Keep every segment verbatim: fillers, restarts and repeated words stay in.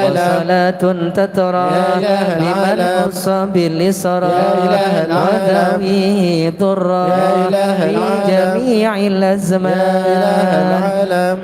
وصلاة تترى لمن خص بالإسرى وذويه ضرا في جميع الأزمان.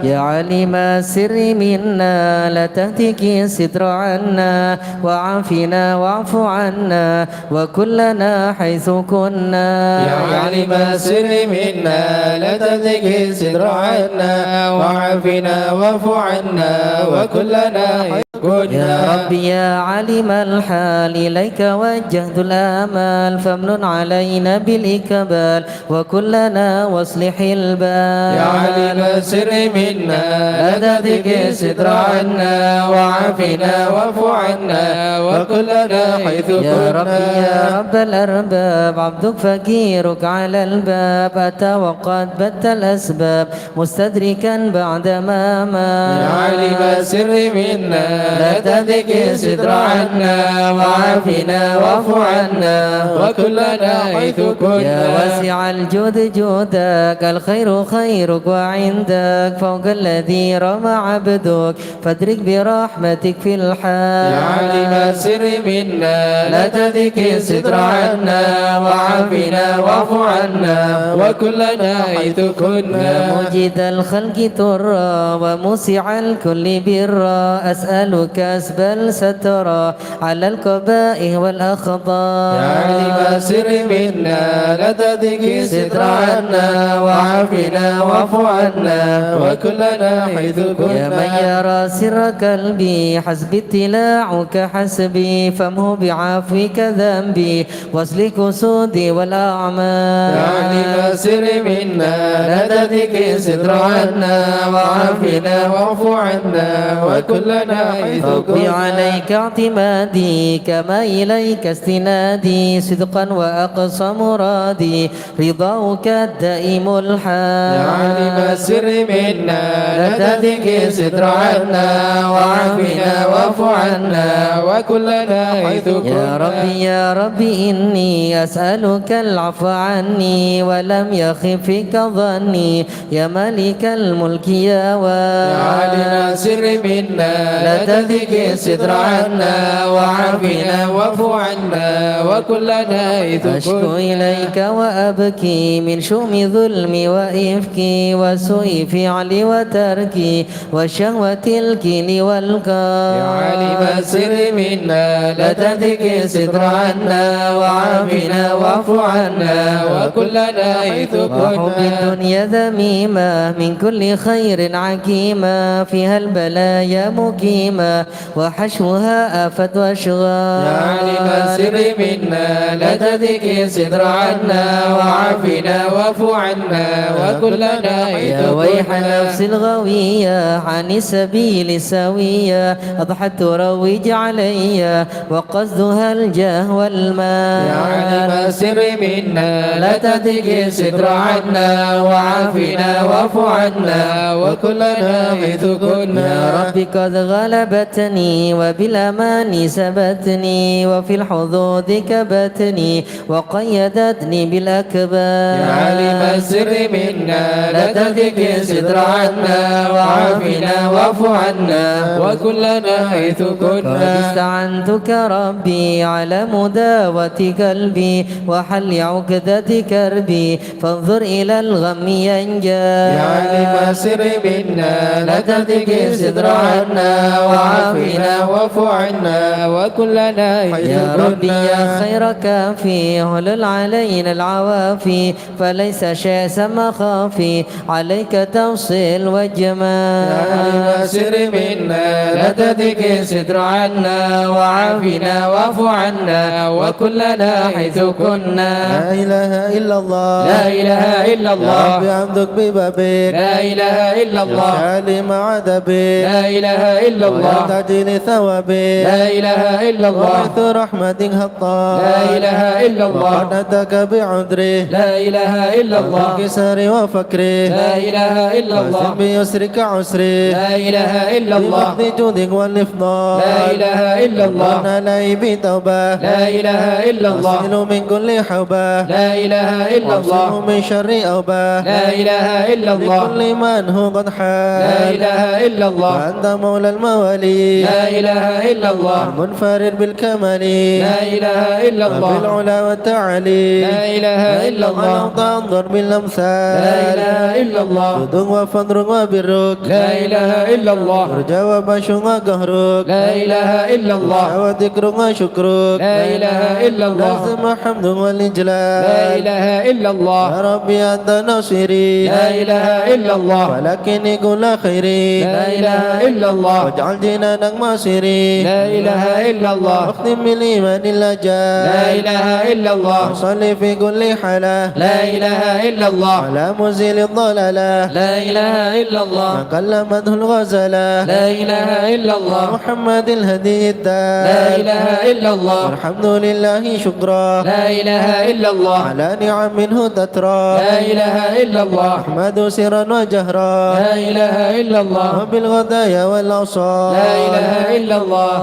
يا عالم السر منا لا تهتك الستر عنا وعافنا واعف عنا وكلنا حيث كنا. يا عالم السر منا لا تهتك الستر عنا وعافنا واعف عنا وكلنا حيث كنا. يا رب يا عالم الحال إليك وجهت الآمال فامنن علينا بالإقبال وكلنا واصلح البال. يا عالم السر منا لا تهتك الستر عنا وعافنا واعف عنا وكلنا حيث كنا. يا رب يا رب الأرباب عبدك فقيرك على الباب أتى وقد بت الأسباب مستدركا بعد ما مات. يا عالم السر منا لا تهتك الستر عنا وعافنا واعف عنا وكلنا حيث كنا. يا واسع الجود جودك الخير خيرك وعندك فوق الذي رام عبدك فادرك برحمتك في الحال. يا عالم السر منا لا تهتك الستر عنا وعافنا واعف عنا وكلنا حيث كنا. يا موجد الخلق طرا وموسع الكل برا أسألك أسبل سترا على القبائح والأخطاء. يا عالم السر منا لا تهتك الستر عنا وعافنا واعف عنا وكلنا حيث كنا. يا من يرى سر قلبي حسبي ابتلاؤك حسبي فامحو بعفوك ذنبي واصلح قصودي والأعمال. يا عالم السر منا لا تهتك الستر عنا وعافنا واعف عنا وكلنا حيث كنا. ربي عليك اعتمادي كما إليك استنادي صدقا وأقصى مرادي رضاك الدائم الحال. يا عالم السر منا لا تهتك الستر عنا وعافنا واعف عنا وكلنا حيث كنا. يا ربي يا ربي إني أسألك العفو عني ولم يخب فيك ظني يا مالك الملك يا وال. يا عالم السر منا لا تهتك الستر عنا وعافنا واعف عنا وكلنا حيث كنا. أشكو إليك وأبكي من شؤم ظلمي وإفكي وسوء فعلي وتركي وشهوة الكيل والقال. يا عالم السر منا لا تهتك الستر عنا وعافنا واعف عنا وكلنا حيث كنا. وحب الدنيا ذميمة من كل خير عقيمة فيها البلايا مقيمة وحشوها آفات وأشغال. يا عالم السر منا لا تهتك الستر عنا وعافنا واعف عنا وكلنا حيث كنا. يا ويح نفس الغوية عن السبيل السوية أضحت تروج علي وقصدها الجاه والمال. يا عالم السر منا لا تهتك الستر عنا وعافنا واعف عنا وكلنا حيث كنا. يا رب قد غلبتني وبالأماني سبتني وفي الحظوظ كبتني وقيدتني بالأكباد. يا عالم السر منا لا تهتك الستر عنا وعافنا واعف عنا وكلنا حيث كنا. قد استعنتك ربي على مداواة قلبي وحل عقدة كربي فانظر إلى الغم ينجلي. يا عالم السر منا لا تهتك الستر عنا وعافنا واعف عنا وكلنا حيث كنا. يا ربي يا خير كافي حلل علينا العوافي فليس شيء مخافي عليك تفصيل وجمال. يا عالم السر منا لا تهتك الستر عنا وعافنا واعف عنا وكلنا حيث كنا. لا إله إلا الله. لا إله إلا الله. يا رب عبدك ببابك. لا إله إلا الله. يا سالم عذابك. لا إله إلا الله. ولا تجني ثواب ثوابه. لا إله إلا الله. وبعث رحمة حقا. لا إله إلا الله. وقد أتاك بعذره. لا إله إلا الله. وفي قصري وفقري. لا إله إلا الله. وزن بيسرك عسري. لا إله إلا الله. بمحض جودك والإفضال. لا إله إلا الله. ومن علي بتوبة. لا إله إلا الله. أصل من كل حوبة. لا إله إلا الله. وأعصمه من شر أوبة. لا إله إلا الله. لكل من هو قد حال. لا إله إلا الله. وأنت مولى الموالي. لا إله إلا الله. المنفرد بالكمال. لا إله إلا الله. وبالعلا والتعالي. لا إله إلا الله. ولو تنظر بالأمثال. لا إله إلا الله. جود وفضل وبرك. لا إله إلا الله. ورجا وبطش وقهرك. لا إله إلا الله. وذكر وشكرك. لا إله إلا الله. لازم حمد والإجلال. لا إله إلا الله. يا ربي أنت ناصري. لا إله إلا الله. ولكني كل خيري. لا إله إلا الله. واجعل جنانك مصيري. لا إله إلا الله. واختم بالإيمان الأجل. لا إله إلا الله. وصل في كل حالة. لا إله إلا الله. على مزيل الضلالة. لا إله إلا الله. من كلمته الغزالة. لا إله إلا الله. محمد الهدي الداعي. لا إله إلا الله. والحمد لله شكرا. لا إله إلا الله. على نعم منه تترى. لا إله إلا الله. أحمد سرا وجهرا. لا إله إلا الله. وبالغدايا والأصال. لا إله إلا الله.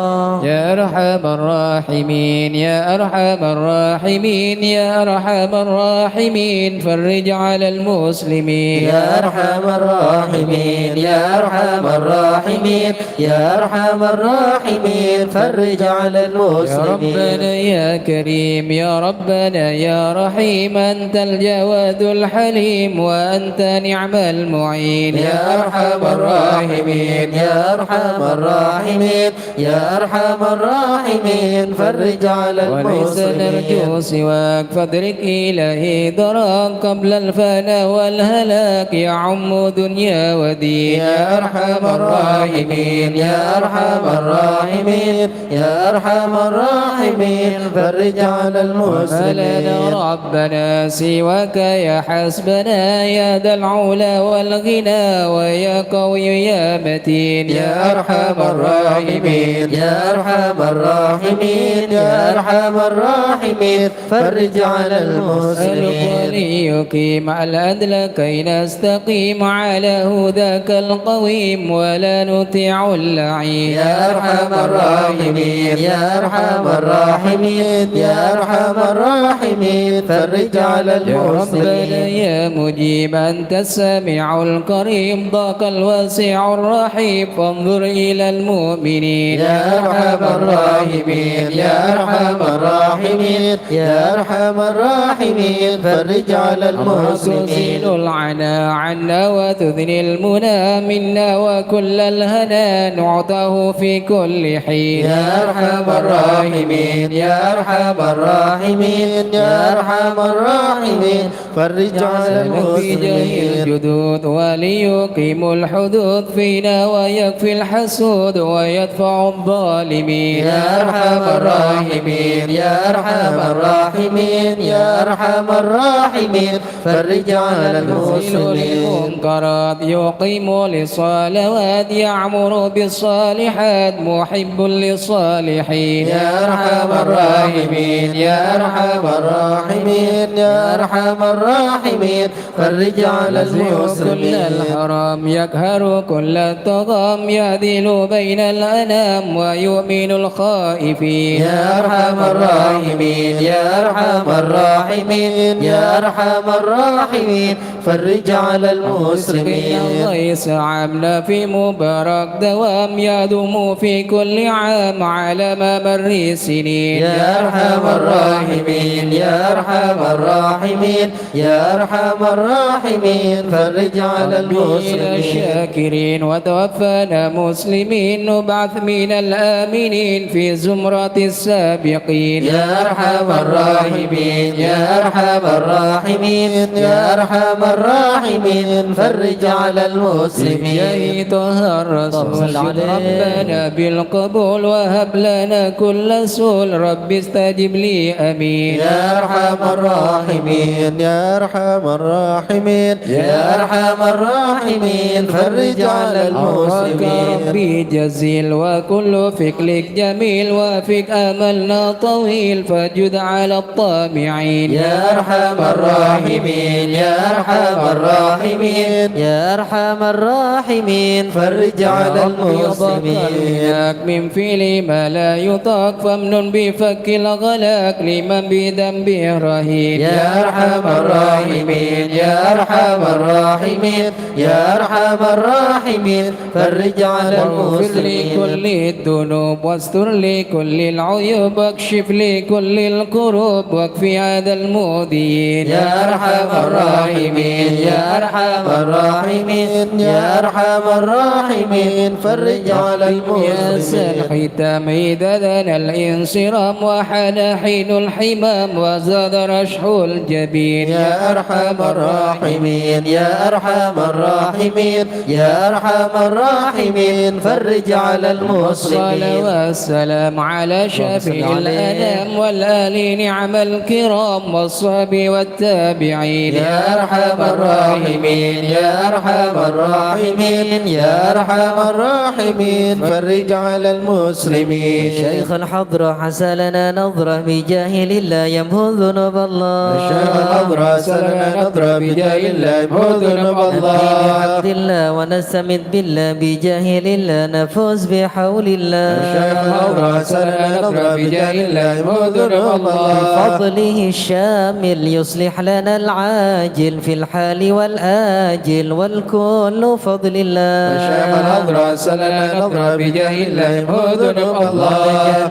يا أرحم الراحمين، يا أرحم الراحمين، يا أرحم الراحمين، فرج على المسلمين. يا أرحم الراحمين، يا أرحم الراحمين، يا أرحم الراحمين، فرج على يا المسلمين. ربنا يا كريم، يا ربنا يا رحيم، أنت الجواد الحليم، وأنت نعم المعين. يا أرحم الراحمين، يا أرحم الراحمين، يا أرحم الراحمين، فرج على وليس المسلمين. نرجو سواك، فادرك إلهي دراك قبل الفنا والهلاك، يعم دنيا ودين. يا أرحم الراحمين، يا أرحم الراحمين، يا أرحم الراحمين، فرج على وما لنا المسلمين. ربنا سواك يا حسبنا، يا ذا العلا والغنى، ويا قوي يا متين. يا أرحم الراحمين، يا أرحم الراحمين، يا أرحم الراحمين، فرج على المسلمين. نسألك أن يقيم العدل كي نستقيم على هداك القويم ولا نطيع اللعين. يا أرحم الراحمين، يا أرحم الراحمين، يا أرحم الراحمين، فرج على يا ربنا المسلمين. يا مجيب أنت السميع القريب، ضاق الواسع الرحيب، فانظر إلى المؤمنين. يا أرحم الراحمين، يا أرحم الراحمين، يا أرحم الراحمين، فرج على اللهم المسلمين. تزيل العنا عنا وتثني المنى منا وكل الهنا نعطاه في كل حين. يا أرحم الراحمين، يا أرحم الراحمين، يا أرحم الراحمين، فرج على نسألك بجاه المسلمين. الجدود وليقيم الحدود فينا ويكفي الحسود ويدفع الظالمين. يا أرحم الراحمين، يا أرحم الراحمين، يا أرحم الراحمين، فرج على المسلمين. المنكرات يقيم للصلوات يعمر بالصالحات محب للصالحين. يا أرحم الراحمين، يا أرحم الراحمين، يا أرحم الراحمين، فرج على المسلمين. كل الحرام يقهر كل الطغام يعدل بين الأنام ويؤمن الخائفين. يا أرحم الراحمين، يا أرحم الراحمين، يا أرحم الراحمين، فرج على المسلمين. الغيث عامنا في مبارك دوام يدوم في كل عام على ممر السنين. يا أرحم الراحمين، يا أرحم الراحمين، يا أرحم الراحمين، فرج على المسلمين. شاكرين وتوفنا مسلمين وابعث من الآمنين في زمرة السابقين. يا أرحم الراحمين، يا أرحم الراحمين، يا أرحم الراحمين، فرج على المسلمين. بجاه طه الرسول اللهم صل عليه. ربنا بالقبول وهب لنا كل سول، رب استجب لي، آمين. يا أرحم الراحمين، يا أرحم الراحمين، يا أرحم الراحمين، فرج على المسلمين. ربي جزيل كل فعلك جميل وفق أملنا طويل فجد على الطامعين. يا أرحم الراحمين، يا أرحم الراحمين، يا أرحم الراحمين، فرج على المسلمين. من فعل ما لا يطاق فامنن بفك الأغلاق لمن بذنبه رهين. يا أرحم الراحمين، يا أرحم الراحمين، يا أرحم الراحمين، فرج على واغفر المسلمين. لكل الذنوب واستر لكل العيوب واكشف لكل الكروب واكف أذى المؤذين. يا أرحم الراحمين، يا أرحم الراحمين، يا أرحم الراحمين، فرج على المسلمين. الختام إذا دنا الانصرام وحان حين الحمام وزاد رشح الجبين. يا أرحم الراحمين، يا أرحم الراحمين، يا أرحم الراحمين، فرج على المسلمين. الصلاة والسلام على شفيع الأنام والآل نعم الكرام والصحب والتابعين. يا أرحم الراحمين، يا أرحم الراحمين، يا أرحم الراحمين، فرج على المسلمين. شيخ الحضرة عسى لنا نظرة بجاه الله يمحو ذنوب الله. شيخ الحضرة عسى لنا نظرة بجاه الله يمحو ذنوب الله. نبتغي بعبد الله ونستمد بالله بجاه الله نفوز بحول الله. شيخ الحضرة عسى لنا نظرة بجاه الله يمحو ذنوب الله. بفضله الشامل يصلح لنا العاجل في الحال والآجل والكل فضل الله. شيخ الحضرة عسى لنا نظرة بجاه الله يمحو ذنوب الله.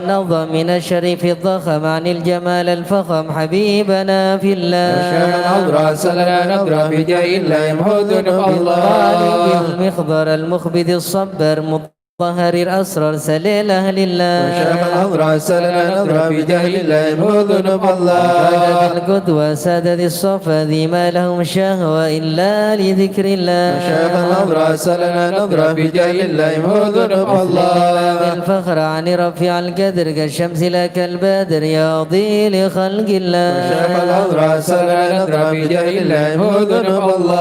نظم من الشريف الضخم عن الجمال الفخم حبيبنا في الله. شيخ الحضرة عسى لنا نظرة بجاه الله يمحو ذنوب الله. المخبر المخبث الصبر مطهر الأسرار سليل أهل الله. شيخ الحضرة عسى لنا نظرة بجاه الله يمحو ذنوب الله. سادة القدوة سادة الصفا ذي ما لهم شهوة إلا لذكر الله. شيخ الحضرة عسى لنا نظرة بجاه الله يمحو ذنوب الله. الفخر عن رفيع القدر كالشمس لا كالبدر يضيء لخلق الله. شيخ الحضرة عسى لنا نظرة بجاه الله يمحو ذنوب الله.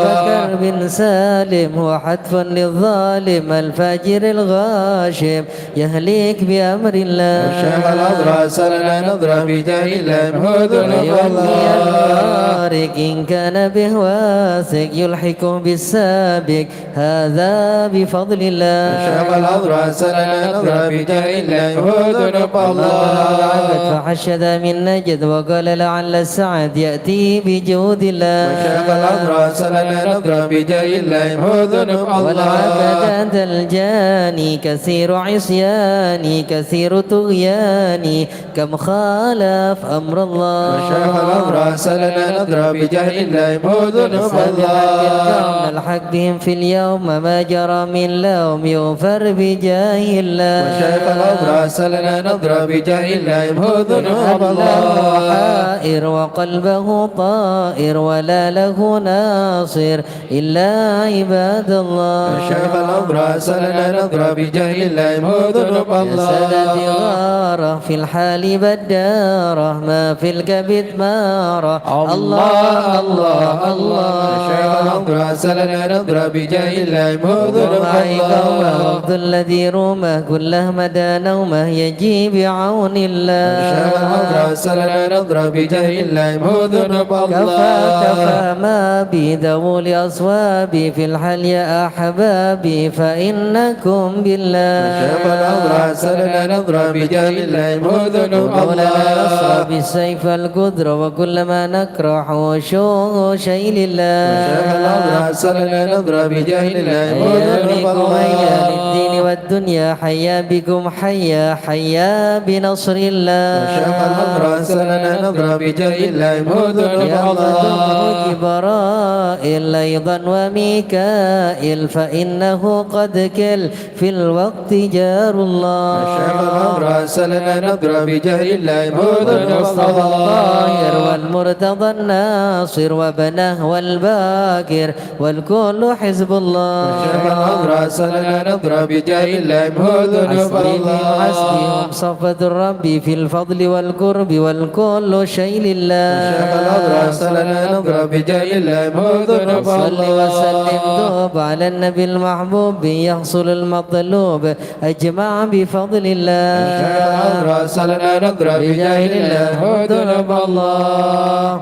بكر بن سالم هو حتف للظالم الفاجر الغاشم يهلك بأمر الله. شيخ الحضرة عسى لنا نظرة بجاه الله يمحو ذنوب الله. الطارق إن كان به واثق يلحقه بالسابق هذا بفضل الله. شيخ الحضرة عسى لنا نظرة بجاه الله يمحو ذنوب الله. فحشد من نجد وقال لعل السعد يأتي بجود الله. شيخ الحضرة عسى لنا نظرة بجاه الله يمحو ذنوب الله. والعبد أتى الجاني كثير عصياني كثير طغياني كم خالف أمر الله. شيخ الحضرة عسى لنا نظرة بجاه الله يمحو ذنوب الله. نلحق بهم في اليوم ما جرى من لوم يغفر بجاه الله. شيخ الحضرة عسى لنا نظرة بجاه الله يمحو ذنوب الله. حائر وقلبه طائر ولا له ناصر إلا عباد الله. شيخ الحضرة عسى لنا نظرة بجاه الله يمحو ذنوب الله. سادتي غارة في الحال بدارة ما في الكبد مارة. الله، الله، الله. شيخ الحضرة عسى لنا نظرة بجاه الله يمحو ذنوب الله. وفد الذي رومه كله مدى نومه يجي بعون الله. شيخ الحضرة عسى لنا نظرة بجاه الله يمحو ذنوب الله. كفى، كفى ما بي ذووا لأصوابي في الحال يا أحبابي فإنكم بالله. شيخ الحضرة عسى لنا نظرة بجاه الله يمحو ذنوب الله. نصر بالسيف القدرة وكل ما نكره شوه شيل الله. شيخ الحضرة عسى لنا نظرة بجاه الله يمحو ذنوب الله. للدين والدنيا حيا بكم حيا، حيا بنصر الله. شيخ الحضرة عسى لنا نظرة بجاه الله يمحو ذنوب الله. جبرائيل أيضا وميكائيل فإنه قد كل في الوقت جار الله. الشيخ الأمر أرسلنا نذرا بجاه الله مهدنا المصطفى الطاهر والمرتضى الناصر وابنه والباكر والكل حزب الله. الشيخ الأمر أرسلنا نذرا بجاه الله مهدنا حسبهم الله. حسبهم صفوة الرب في الفضل والقرب والكل شيء لله. الشيخ الأمر أرسلنا نذرا بجاه الله مهدنا صل الله. وسلم دوب على النبي المحبوب يحصل المطلوب أجمع بفضل الله. الشيخ الأمر أرسلنا نذرا بجاه الله مهدنا الله.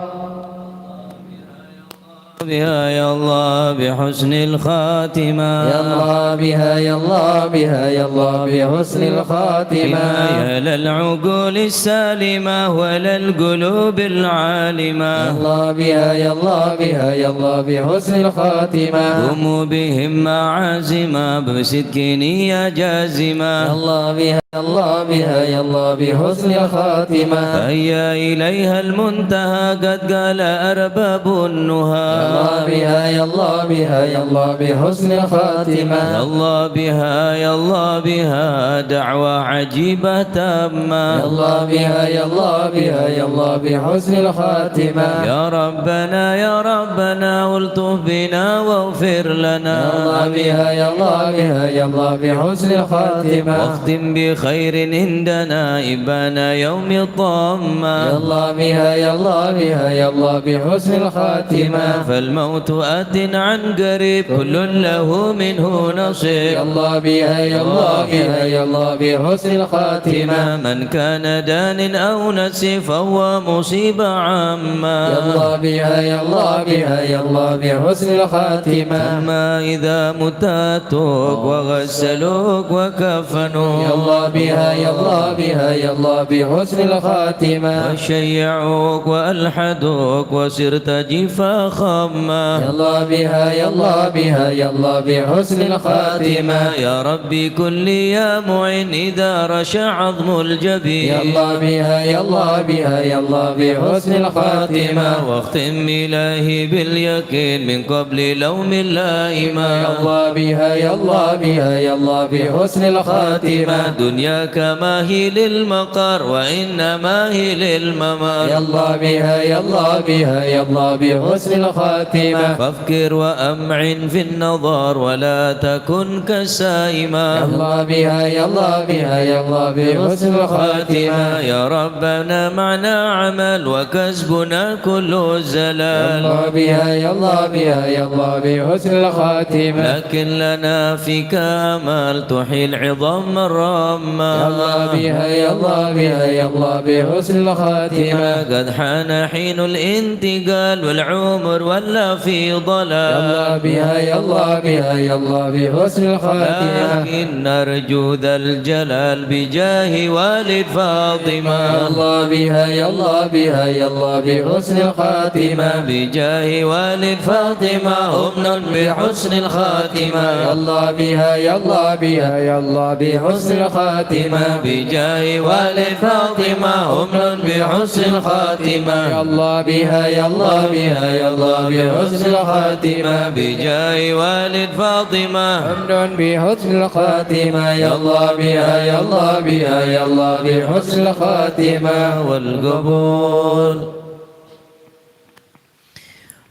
بها يا الله بحسن الخاتمة. يا الله بها، يا الله بها، يا الله بحسن الخاتمة. يا لا العقول السالمة ولا القلوب العالمة. يا الله بها، يا الله بها، يا الله بحسن الخاتمة. قوموا بهمة عازمة بصدق نية جازمة. يا الله بها، يا الله بها، يا الله بحسن الخاتمة. فهي إليها المنتهى قد قال أرباب النهى. يا الله بها، يا الله بها، يا الله بحسن الخاتمة. يا الله بها، يا الله بها دعوة عجيبة تامة. يا الله بها، يا الله بها، يا الله بحسن الخاتمة. يا ربنا، يا ربنا، الطف بنا واغفر لنا. يا الله بها، يا الله بها، يا الله بحسن الخاتمة. واختم بخير عندنا إبان يوم الطامة. يا الله بها، يا الله بها، يا الله بحسن الخاتمة. فالموت آت عن قريب، كل له منه نصيب. يا الله بها، يا الله بها، يا الله بحسن الخاتمة. من كان دان أو نسي فهو مصيبة عامة. يا الله بها، يا الله بها، يا الله بحسن الخاتمة. ثم إذا مت توب وغسلوك وكفنوك. يا الله بها، يا الله بها، يا الله بحسن الخاتمة. وشيعوك وألحدوك وصرت جفا خما. يا الله بها، يا الله بها، يا الله بحسن الخاتمة. يا ربي كن لي يا معين إذا رشا عظم الجبين. يا الله بها، يا الله بها، يا الله بحسن الخاتمة. واختم إلهي باليقين من قبل لوم اللائمة. يا الله بها، يا الله بها، يا الله بحسن الخاتمة. دنياك ما هي للمقر وإنما هي للممر. يا الله بها، يا الله بها، يا الله بحسن الخاتمة. فافكر وأمعن في النظر ولا تكن كالسائمة. يا الله بها، يا الله بها، يا الله بحسن الخاتمة. يا ربنا معنا عمل وكسبنا كل الزلال. يا الله بها، يا الله بها، يا الله بحسن الخاتمة. لكن لنا فيك آمال تحيي العظام الرامة. يا الله بها، يا الله بها، يا الله بحسن الخاتمة. قد حان حين الانتقال والعمر ولى في ضلال. يا الله بها، يا الله بها، يا الله بحسن الخاتمة. لكن نرجو ذا الجلال بجاه والد فاطمة. يا الله بها، يا الله بها، يا الله بحسن الخاتمة. بجاه والد فاطمة أمن بحسن الخاتمة. يا الله بها، يا الله بها، يا الله بحسن الخاتمة. بجاه والد فاطمة أمن بحسن الخاتمة. يا الله بها، يا الله بها، يا الله بحسن الخاتمة. بجاه والد فاطمة أمن بحسن الخاتمة. يا الله بها، يا الله بها، يا الله بحسن الخاتمة والقبول.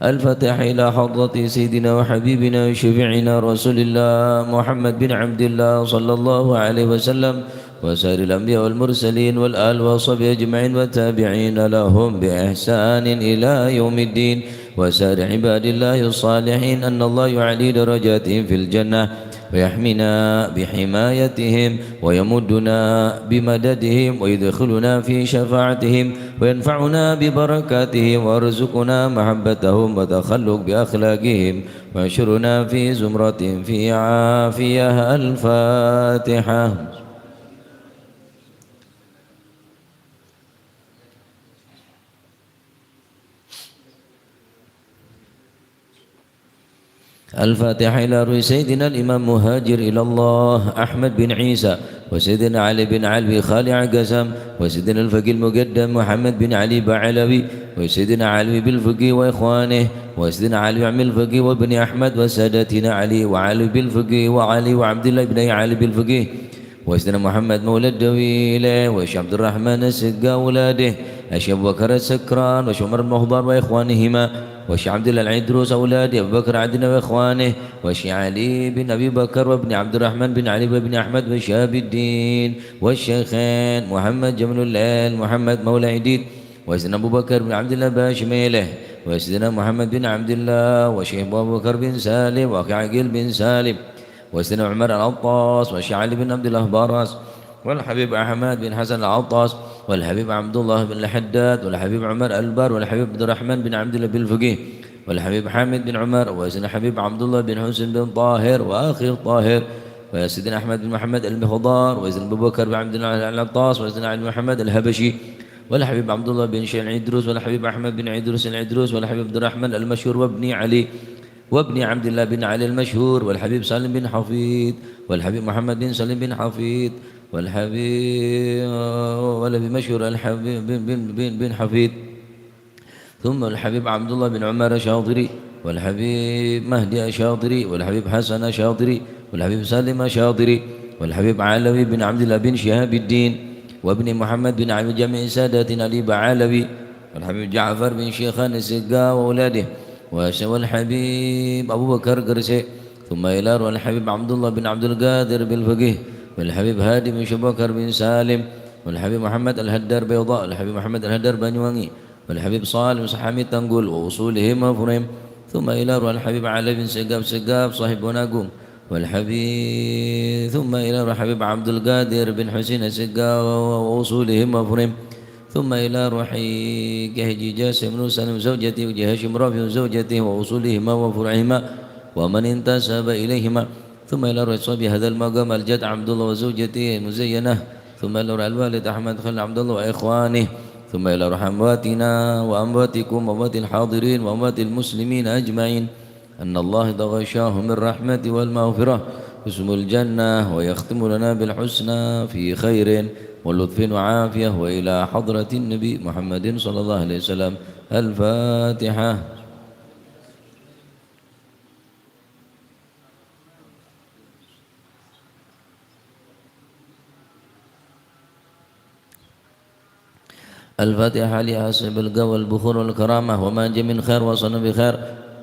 الفاتحة إلى حضرة سيدنا وحبيبنا وشفيعنا رسول الله محمد بن عبد الله صلى الله عليه وسلم وسائر الأنبياء والمرسلين والآل وصحبه أجمعين والتابعين لهم بإحسان إلى يوم الدين وسائر عباد الله الصالحين، أن الله يعلي درجاتهم في الجنة ويحمينا بحمايتهم ويمدنا بمددهم ويدخلنا في شفاعتهم وينفعنا ببركاتهم ويرزقنا محبتهم وتخلق بأخلاقهم ويحشرنا في زمرتهم في عافية. الفاتحة. الفاتحة إلى روح سيدنا الإمام مهاجر إلى الله أحمد بن عيسى، وسيدنا علي بن علوي خالع قسم، وسيدنا الفقيه المقدم محمد بن علي بعلوي، وسيدنا علوي بالفقيه وإخوانه، وسيدنا علي عم الفقيه وابن أحمد، وسادتنا علي وعلي بالفقيه وعلي وعبد الله بن علي بالفقيه، وسيدنا محمد مولى الدويلة، وشيخ عبد الرحمن السقا وأولاده، الشيخ أبو بكر السكران، وشيخ عمر المخضر وإخوانهما، وشيخ عبد الله العدروس أولاده، أبو بكر عدن وإخوانه، وشيخ علي بن أبي بكر وابن عبد الرحمن بن علي وابن أحمد وشهاب الدين، والشيخين محمد جمل الليل، محمد مولى عيديد، وسيدنا أبو بكر بن عبد الله باشميله، وسيدنا محمد بن عبد الله، وشيخ أبو بكر بن سالم، وأخي عقيل بن سالم، وسيدنا عمر العطاس، وشيخ علي بن عبد الله باراس، والحبيب أحمد بن حسن العطاس، والحبيب عبد الله بن الحداد، والحبيب عمر البر، والحبيب عبد الرحمن بن عبد الله بالفقيه، والحبيب حامد بن عمر، وسيدنا الحبيب عبد الله بن حسين بن طاهر، وأخي الطاهر، وسيدنا أحمد بن محمد المخضار، وسيدنا أبو بكر بن عبد الله العطاس، وسيدنا علي بن محمد الحبشي، والحبيب عبد الله بن شيخ العدروس، والحبيب أحمد بن عدروس العدروس، والحبيب عبد الرحمن المشهور وابن علي، وابن عبد الله بن علي المشهور، والحبيب سالم بن حفيظ، والحبيب محمد بن سالم بن حفيظ، والحبيب، والحبيب مشهور الحبيب بن، بن، بن، بن حفيظ، ثم الحبيب عبد الله بن عمر الشاطري، والحبيب مهدي الشاطري، والحبيب حسن الشاطري، والحبيب سالم الشاطري، والحبيب علوي بن عبد الله بن شهاب الدين، وابن محمد بن علي جميع ساداتنا الإبا علوي، والحبيب جعفر بن شيخان السقا وأولاده، وش-، والحبيب أبو بكر قرسي، ثم إلى روح الحبيب عبد الله بن عبد القادر بالفقيه، والحبيب هادي بن شبكر بن سالم، والحبيب محمد الهدار بيضاء، والحبيب محمد الهدار بنيوانgi، والحبيب صالح بن حميد تنقل، وأصولهم وفروعهم، ثم إلى روح الحبيب علي بن سقاب سقاب صاحب بوناقوم، والحبيب، ثم إلى روح الحبيب عبد القادر بن حسين السقا وأصولهم وفروعهم، ثم إلى روح كهجي جاسم بن سالم زوجته وجهاشم رافع زوجته وأصولهما وفروعهما ومن انتسب إليهما، ثم إلى روح صاحب هذا المقام الجد عبد الله وزوجته المزينة، ثم إلى روح الوالد أحمد خليل عبد الله وإخوانه، ثم إلى روح أمواتنا وأمواتكم وأموات الحاضرين وأموات المسلمين أجمعين. أن الله يتغشاهم بالرحمة والمغفرة، اسم الجنة، ويختم لنا بالحسنى في خير ولطف وعافية، وإلى حضرة النبي محمد صلى الله عليه وسلم. الفاتحة. الفاتحة لأصحاب القوى والبخور والكرامة، ومن جاء من خير وصلنا بخير،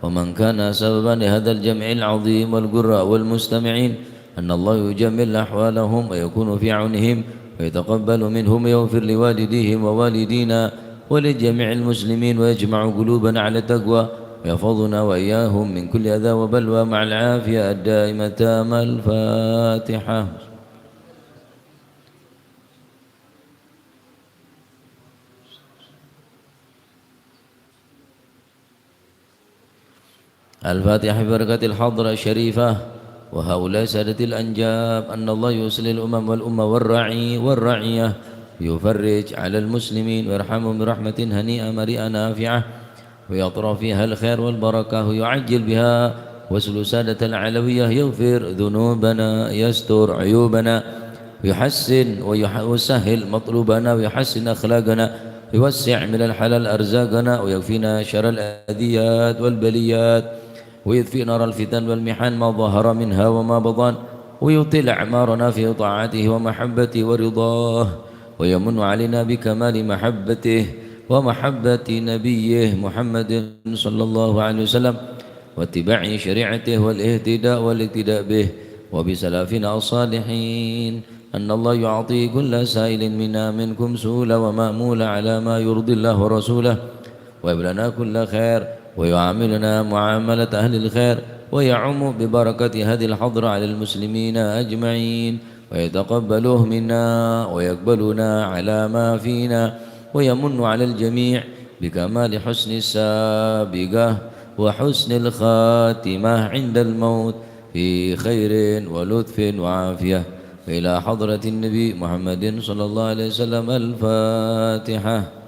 ومن كان سببا لهذا الجمع العظيم والقراء والمستمعين، أن الله يجمل أحوالهم ويكون في عونهم ويتقبل منهم ويغفر لوالديهم ووالدينا ولجميع المسلمين ويجمع قلوبنا على التقوى ويحفظنا وإياهم من كل أذى وبلوى مع العافية الدائمة التامة. الفاتحة. الفاتحة ببركة الحضرة الشريفة وهؤلاء سادة الأنجاب، أن الله يصلح الأمم والأمة والرعي والرعية، ويفرج على المسلمين ويرحمهم برحمة هنيئة مريئة نافعة، ويطرح فيها الخير والبركة، ويعجل بها وصول سادة العلوية، يغفر ذنوبنا، يستر عيوبنا، ويحسن ويح-، ويسهل مطلوبنا، ويحسن أخلاقنا، ويوسع من الحلال أرزاقنا، ويكفينا شر الأذيات والبليات، ويطفئ نار الفتن والمحن ما ظهر منها وما بطن، ويطيل أعمارنا في طاعته ومحبته ورضاه، ويمن علينا بكمال محبته ومحبة نبيه محمد صلى الله عليه وسلم، واتباع شريعته والاهتداء والاقتداء به وبسلفنا الصالحين، أن الله يعطي كل سائل منا منكم سؤلا ومأمولا على ما يرضي الله ورسوله، ويهب لنا كل خير، ويعاملنا معاملة أهل الخير، ويعم ببركة هذه الحضرة على المسلمين أجمعين، ويتقبله منا، ويقبلنا على ما فينا، ويمن على الجميع بكمال حسن السابقة وحسن الخاتمة عند الموت في خير ولطف وعافية. وإلى حضرة النبي محمد صلى الله عليه وسلم. الفاتحة.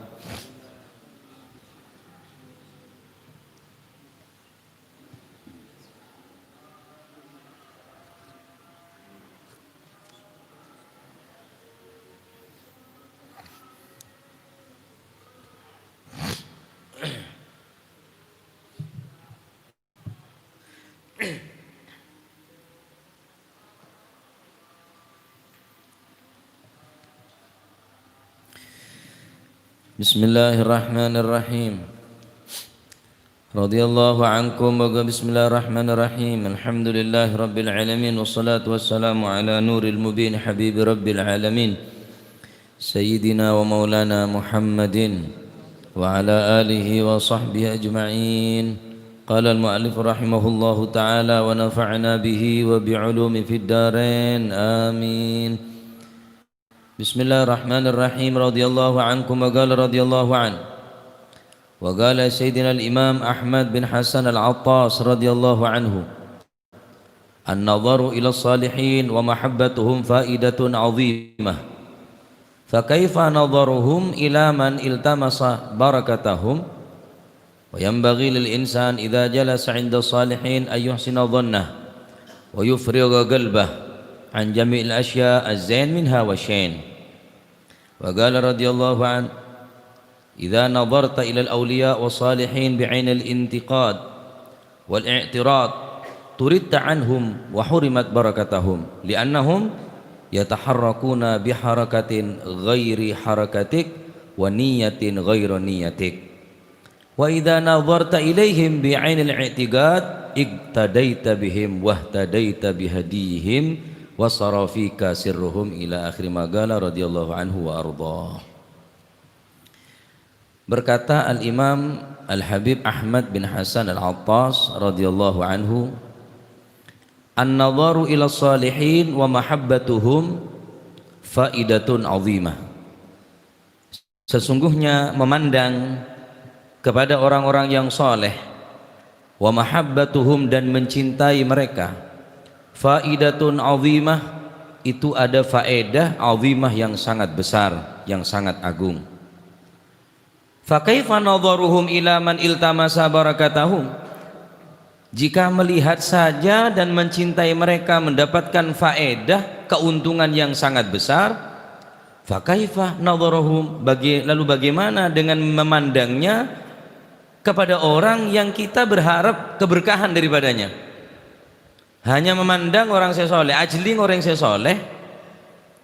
Bismillahirrahmanirrahim. Radhiyallahu ankum wa bismillahirrahmanirrahim. Alhamdulillahirabbil alamin wassalatu wassalamu ala nuril mubin habibi rabbil alamin. Sayyidina wa maulana Muhammadin wa ala alihi wa sahbihi ajma'in. Qala al-mu'allif rahimahullahu ta'ala wa nafa'ana bihi wa bi ulumi fid darain. Amin. Bismillahirrahmanirrahim. Radhiyallahu ankum wa qala radhiyallahu an. Wa qala Sayyidina al-Imam Ahmad bin Hasan al-Attas radhiyallahu anhu. An-nadharu ila salihin wa mahabbatuhum faidatun azimah. Fa kaifa nadharuhum ila man iltamasa barakatahum? Wa yanbaghi lil insan idza jalasa 'inda salihin an yuhsina dhannah wa yufrigha qalbah an jami'il asya' az-zain minha wa syain. Wa qala radhiyallahu an, "Idza nadharta ilal awliya was salihin bi 'ainil intiqad wal i'tirad, turidta 'anhum wa hurimat barakatahum, li'annahum yataharrakuna bi harakatin ghairi harakatik wa niyatin ghaira niyatik." "Wa idza nadharta ilaihim bi 'ainil i'tiqad, iqtadaita bihim wahtadaita bihadiyihim wa sara fika sirruhum," ila akhir ma qala radhiyallahu anhu wa ardhah. Berkata Al-Imam Al-Habib Ahmad bin Hasan Al-Attas radhiyallahu anhu, "An-nadharu ila salihin wa mahabbatuhum faidatun azimah." Sesungguhnya memandang kepada orang-orang yang saleh, wa mahabbatuhum, dan mencintai mereka, faidatun azimah, itu ada faedah azimah yang sangat besar, yang sangat agung. Fa kaifa nadharuhum ila man iltamasa barakatahum? Jika melihat saja dan mencintai mereka mendapatkan faedah, keuntungan yang sangat besar, fa kaifa nadharuhum? Bagi-, lalu bagaimana dengan memandangnya kepada orang yang kita berharap keberkahan daripadanya? Hanya memandang orang sè soleh, ajhelling orang sè soleh,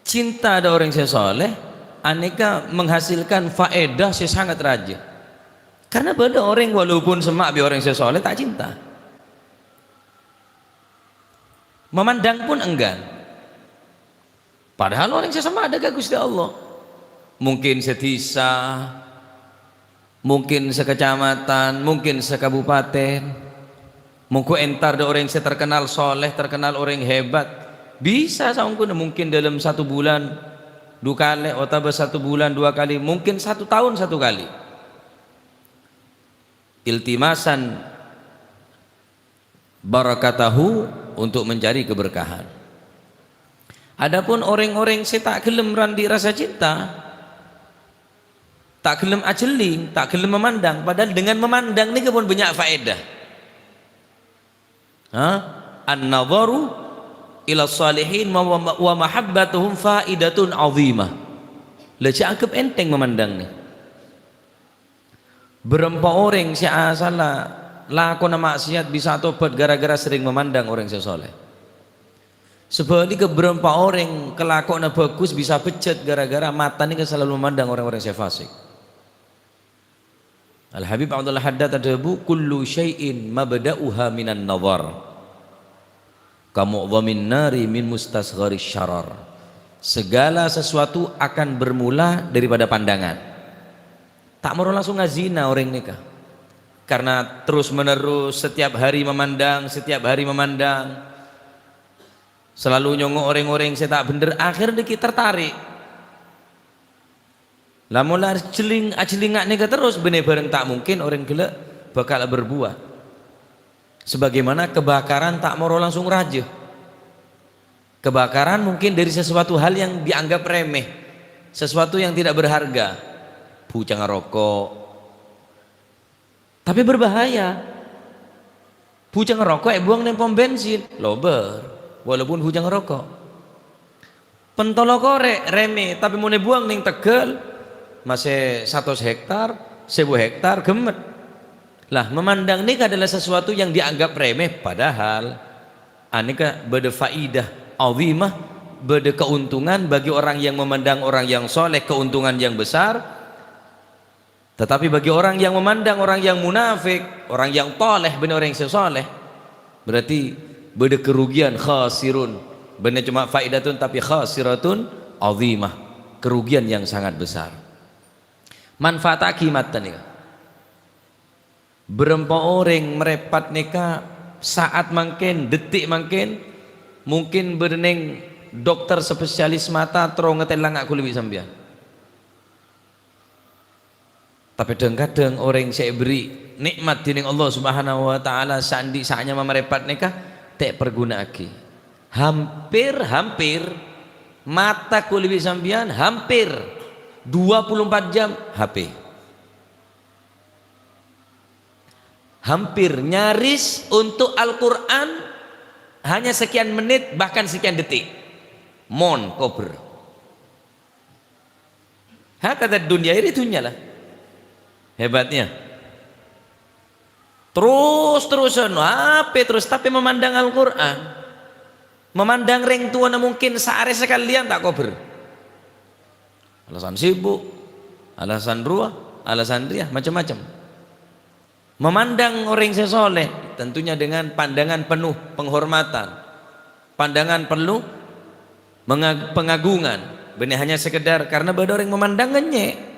cinta ada orang sè soleh, anèka menghasilkan faedah sè sangat rajâ. Karena bâdâ orang walaupun semma' bi' orang sè soleh ta' cinta. Memandang pun enggan. Padahal orang sè semma' dâ' ka Ghustè Allah. Mungkin sè dhisa, mungkin sè kacamatan, mungkin sè kabupaten. Mongghu entar dâ' orang sè terkenal soleh, terkenal orang hebat. Bisa saongghuna mungkin dalam satu bulan dua kali, otabâ satu bulan dua kali, mungkin satu tahun satu kali. Iltimasan barakatahu, untuk mencari keberkahan. Adapun orang-orang sè ta' gelem randi' rasa cinta, ta' gelem ajhelling, ta' gelem memandang, padahal dengan memandang nèka pon bânnya' faedah. Ha? An-nadharu ila salihin wa, wa, wa mahabbatuhum faidatun azimah. Lah, jhâ' anggep enteng memandang nèka. Bârâmpa orèng sè asalla lakona ma'siyat bisa tobat gara-gara sering memandang orèng sè soleh. Sabhâligghâ, bârâmpa orèng kalakowanna bhâghus bisa bejjhât gara-gara mata nèka salalu memandang orèng-orèng sè fasik. Al-Habib Abdullah Haddad adhâbu, "Kullu syai'in mabda'uha minan nadhar." "Kamu'dhamin nari min mustasghari syarar." Segala sesuatu akan bermula daripada pandangan. Ta' moro langsung ngazina orèng nèka. Karena terus-menerus setiap hari memandang, setiap hari memandang. Selalu nyongngo' orèng-orèng sè ta' bhender, akhirnya ki tertarik. Lamon la ajhelling-ajhellinga nèka terros, bânnè bhârâng ta' mungkin orèng ghellâ' bhâkal berbuah. Sebagaimana kebakaran ta' moro langsung rajâ. Kebakaran mungkin dari sesuatu hal yang dianggap remeh, sesuatu yang tidak berharga. Bhucangnga roko'. Tapi berbahaya. Bhucangnga roko' èbuwâng neng pom bensin, lobâr, walaupun bhucangnga roko'. Pentolo korè', remè, tapè mon èbuwâng neng tegghâl, masè satos hektar, sèbu hektar, ghemmet. Lah, memandang nèka adalah sesuatu yang dianggap remeh, padahal anèka bâdâ faidah azimah, bâdâ keuntungan bagi orang yang memandang orang yang soleh, keuntungan yang besar. Tetapi bagi orang yang memandang orang yang munafik, orang yang toleh, bânnè orang sè soleh, berarti bâdâ kerugian, khasirun. Bânnè cuma faidatun, tapi khasiratun azimah. Kerugian yang sangat besar. Manfaat agimat nèka. Bârâmpa orèng marèpat nèka saat mangkèn, detik mangkèn, mungkin bâdâ neng dokter spesialis mata terro ngatèlang kaulâ bi' sampèyan. Tapè dhâng-kadhâng orèng sè èberri' nè'mat dhinèng Allah Subhanahu wa Ta'ala saandi' sa'nyama marèpat nèka ta' èparghuna'aghi. Hampir-hampir mata kaulâ bi' sampèyan hampir dua puluh empat jam H P. Hampir nyaris untuk Al-Qur'an hanya sekian menit, bahkan sekian detik. Mon kobâr. Hakadha dunya, ini dunya lah. Hebatnya. Terus-terusan, H P terus, tapi memandang Al-Qur'an. Memandang rèng towana mungkin saarè sakalèyan ta' kobâr. Alasan sibuk, alasan rowa, alasan rèya, macem-macem. Memandang orèng sè soleh, tentunya dengan pandangan penuh penghormatan, pandangan penuh menga-, pengagungan. Bânnè hanya sekedar karena bâdâ orèng memandang ngènyè'.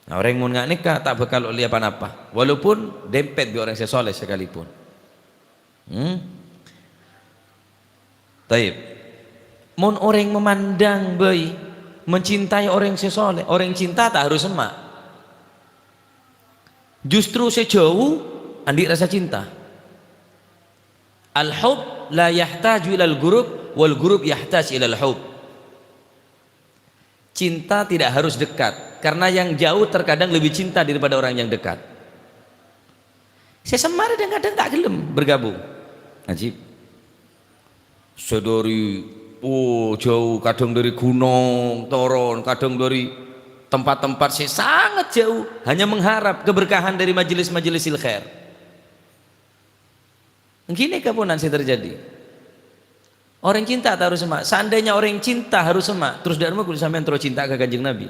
Nah, orèng mon nga' nèka ta' bhâkal ollèya pa-napa, walaupun dempet bi' orèng sè soleh sekalipun. Hmm? Taib. Mon orèng memandang bhâi, mencintai orèng sè soleh, orèng cinta ta' harus semma'. Justru sè jhâu andi' rasa cinta. Al-hub la yahtaju ilal gurub, wal gurub yahtaj ilal hub. Cinta tidak harus dekat, karena yang jauh terkadang lebih cinta daripada orang yang dekat. Sè semma' rè dhâng-kadhâng ta' ghellem bergabung. Ajib. Sè dâri, oh, jhâu, kadhâng dâri ghunong toron, kadhâng dâri tempat-tempat sè sangat jhâu, hanya mengharap keberkahan dari majelis-majelis khair. Ènggi nèka ponan sè terjadi. Orèng cinta ta' harus semma'. Seandainya orèng cinta harus semma', terros dâ' remma ghun sampèyan terro cinta ka Kanjeng Nabi.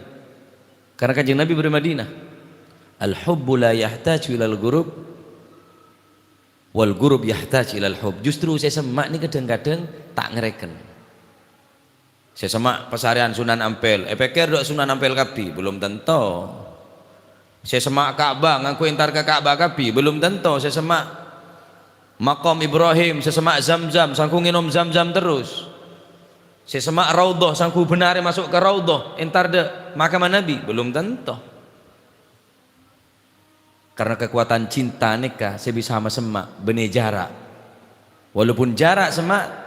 Karena Kanjeng Nabi bâdâ è Madinah. "Al-hubbu la yahtaju ilal gurub, wal gurub yahtaj ilal hub." Justru sè semma' nèka dhâng-kadhâng ta' ngarèken. Sè semma' pasarèyan Sunan Ampel, èpèkkèr dâ' Sunan Ampel kabbhi? Belum tentu. Sè semma' Ka'bah ngangghuy entar ka Ka'bah kabbhi? Belum tentu. Sè semma' Maqam Ibrahim, sè semma' Zamzam, sangghu ngènom Zamzam terros. Sè semma' Raudhah, sangghu bhennarè maso' ka Raudhah, entar dâ' makamma Nabi? Belum tentu. Karena kakowadhân cinta nèka sè bisa masemma' bânnè jhârâ'. Walaupun jhârâ' semma',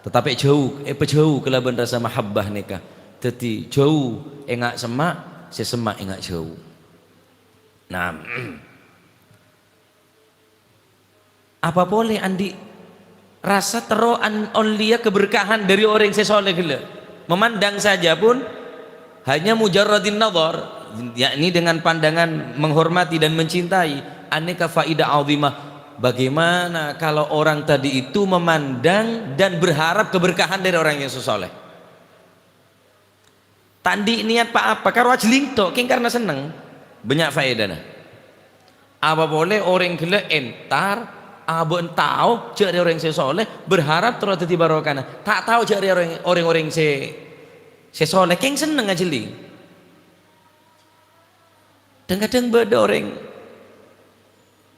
tetapi jhâu, èpajhâu kalabân rasa mahabbah nèka. Dhâddhi jhâu enga' semma', sè semma' enga' jhâu. Nah, apa polè andi' rasa terro an-, ollèya keberkahan dâri orèng sè soleh ghellâ'. Memandang saja pun hanya mujarradin nazar, yakni dengan pandangan menghormati dan mencintai, anèka faidah azimah. Bagaimana kalau orang tadi itu memandang dan berharap keberkahan dari orang yang soleh? Ta' andi' niyat pa-apa, karo ajhelling tok, kèng karna senneng. Bânnya' faèdana. Apa polè orèng ghellâ' entar, abâ' tao jhâ' rèya orèng sè soleh, berharap terro dhâddhi barokana. Ta' tao jhâ' rèya orèng, orèng-orèng sè, sè soleh, kèng senneng ajhelling. Dhâng-kadhâng bâdâ orèng,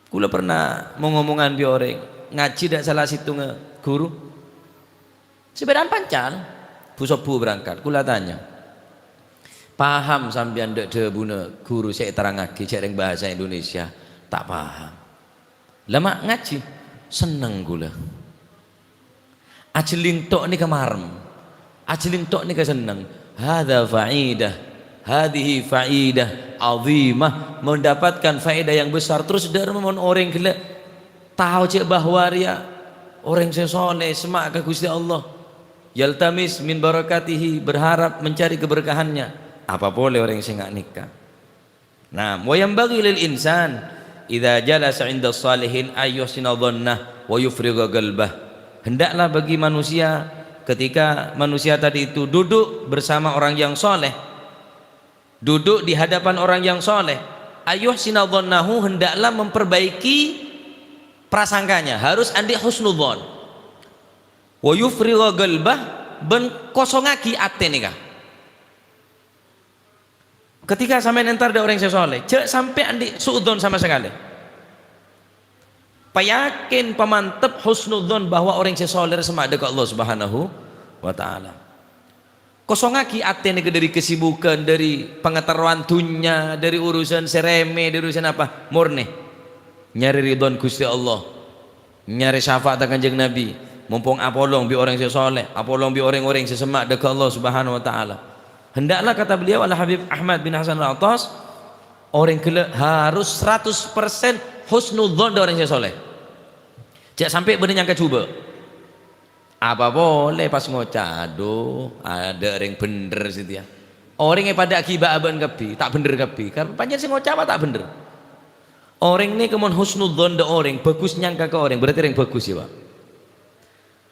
kaulâ pernah mo-ngomongan bi' orèng, ngajhi dâ' sala sèttonga ghuru. Sè bâdâ'ân pancal, bu-sobbhu berangkat. Kaulâ tanya, "Paham sampèyan dâ' dhâbuna ghuru sè èterrangngaghi jhâ' rèng bhâsa Indonesia?" "Ta' paham." "La ma' ngajhi?" "Senneng kaulâ." Ajhelling tok nèka marem. Ajhelling tok nèka senneng. Hadza faidah. Hadzihi faidah azimah. Mendapatkan faedah yang besar. Terros dâ' remma mon orèng ghellâ' tao jhâ' bahwa rèya orèng sè soleh, semma' ka Ghustè Allah. Yaltamis min barakatihi, berharap mencari keberkahannya. Apa polè orèng sè nga' nèka? Nah, wa yanbaghi lil insan idza jalasa 'inda shalihin ay yuhsina dhannah wa yufrigha qalbah. Hendaklah bagi manusia ketika manusia tadi itu duduk bersama orang yang soleh, Duduk di hadapan orang yang soleh. Ayyuhsina dhannahu, hendaklah memperbaiki prasangkanya. Harus andi' husnudzon. Wa yufrigha qalbah, bân kosongngaghi atè nèka. Ketika sampèyan entar dâ' orèng sè soleh, jhâ' sampè' andi' su'udzon sama sakalè. Payakin, pamantep husnudzon bahwa orèng sè soleh rè semma' dâ' ka Allah Subhanahu wa Ta'ala. Kosongngaghi atè nèka dâri kesibukan, dâri pangaterrowan dhunnya, dâri urusan sè remeh, dâri urusan apa, mornè nyarè ridhona Ghustè Allah, nyarè syafa'atta Kanjeng Nabi, mompong apolong bi' orèng sè soleh, apolong bi' orèng-orèng sè semma' dâ' ka Allah Subhanahu wa Ta'ala. Hendaklah, kata beliau Al-Habib Ahmad bin Hasan Al-Attas, orèng ghellâ' harus seratus persen husnudzon dâ' orèng sè soleh. Jhâ' sampè' bâdâ nyangka jhubâ'. Apa polè pas ngoca', "Adhu, adâ' orèng bhendher satèya." Orèng è padâ aghibâ abâ'na kabbhi, ta' bhendher kabbhi. Karna pancèn sè ngoca' apa ta' bhendher. Orèng nèka mon husnudzon dâ' orèng, bhâghus nyangka ka orèng, berarti orèng bhâghus, yâ, Pak.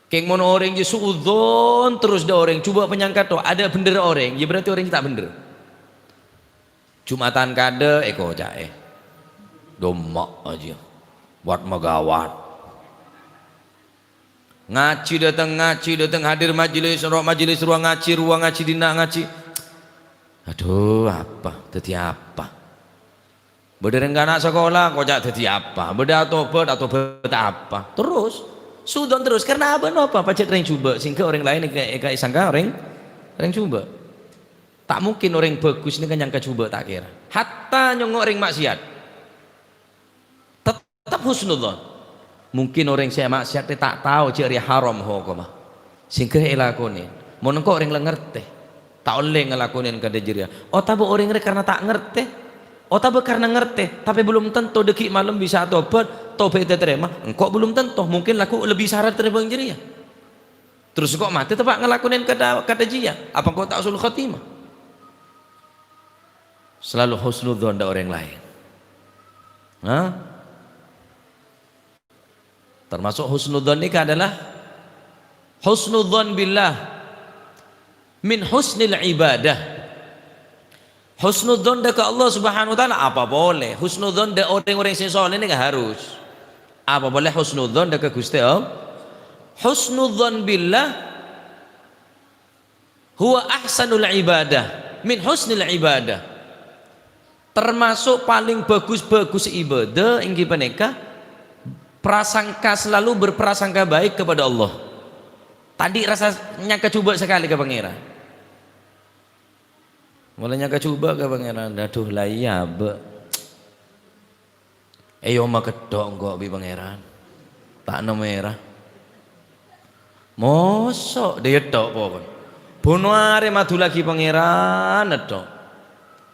Kèng mon orèng jiyâ su'udzon terros dâ' orèng, jhubâ' panyangka to, adâ' bhendher orèng, yâ berarti orèng ta' bhendher. Jumatan kadâ' èkoca'è. Dâ' emma' jiyâ. Wat magawat. Ngajhi dâteng, ngajhi dâteng, hadir majelis, ro-, majelis rowa ngajhi, rowa ngajhi, dinna' ngajhi. Adhu, apa? Dâddhi apa? Bâdâ rèng kana' sakola, koca' dâddhi apa? Bâdâ atobhât, atobhât apa? Terros, su'udzon terros. Karna apa? Napa? Pajhât rèng jhubâ', sehingga orèng laèn èka-, èka-, èsangka orèng, orèng jhubâ'. Ta' mungkin orèng bhâghus nèka nyangka jhubâ' ta' kèra. Hatta nyongngo' orèng ma'siyat. Tet-, Tep husnudzon. Mungkin orèng sè ma'siyat rè ta' tao jhâ' rèya haram hokomma, sehingga èlakonè. Mon engko' orèng la ngartè, ta' ollè ngalakonè kadâ' jârèya. Otabâ orèng rè karna ta' ngartè, otabâ karna ngartè, tapè belum tanto dâgghi' malem bisa atobhât, tobhât ètarèma, engko' belum tanto, mungkin lagghu' lebbi sarat tènèbâng jârèya. Terros engko' matè teppa' ngalakonè kadâ', kadâ' jiyâ, apa engko' ta' husnul khotimah? Selalu husnudzon dâ' orèng laèn. Hah? Termasuk husnudzon nèka adalah husnudzon billah min husnil ibadah. Husnudzon dâ' ka Allah Subhanahu wa Ta'ala apa polè? Husnudzon dâ' orèng-orèng sè soleh nèka harus. Apa polè husnudzon dâ' ka Ghustè Allah? Husnudzon billah huwa ahsanul ibadah min husnil ibadah. Termasuk palèng bhâghus-bhâghus ibadah èngghi panèka prasangka, selalu berprasangka baik kepada Allah. Tadâ' rassa nyangka jhubâ' sakalè ka Pangèran. Molaè nyangka jhubâ' ka Pangèran, "Adhu, la iyâ, Bâ'." È omma ketthok engko' bi' Pangèran. Ta' nemmo èra. Moso', dâ' iyâ tho' pokon. Bun arè madullaghi Pangèran tho'.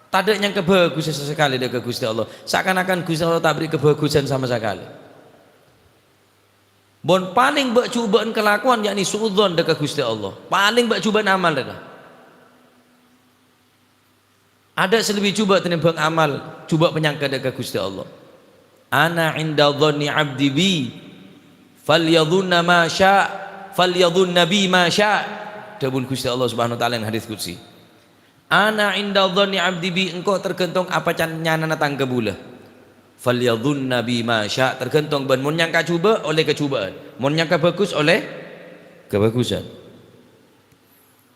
Tadâ' nyangka bhâghus sakalè dâ' ka Ghustè Allah. Sakan-akan Ghustè Allah ta' bherri' kabhâghusân sama sakalè. Bun palèng bâ'-jhubâ'ân kalakowan, yakni su'udzon dâ' ka Ghustè Allah. Palèng bâ'-jhubâ'ân amal dâ' ka. Adâ' sè lebbi jhubâ' tènèmbhâng amal, jhubâ' panyangka dâ' ka Ghustè Allah. "Ana 'inda dhanni 'abdi bi, falyadhunna ma sya', falyadhunna bi ma sya'." Dhâbuna Ghustè Allah Subhanahu wa Ta'ala neng hadits qudsi. "Ana 'inda dhanni 'abdi bi," engko' tergantung apa can-, nyanana tang kabulâ. "Falyadhunna bi ma sya'," tergantung bân mon nyangka jhubâ', ollè kajhubâ'ân. Mon nyangka bhâghus, ollè kabhâghusân.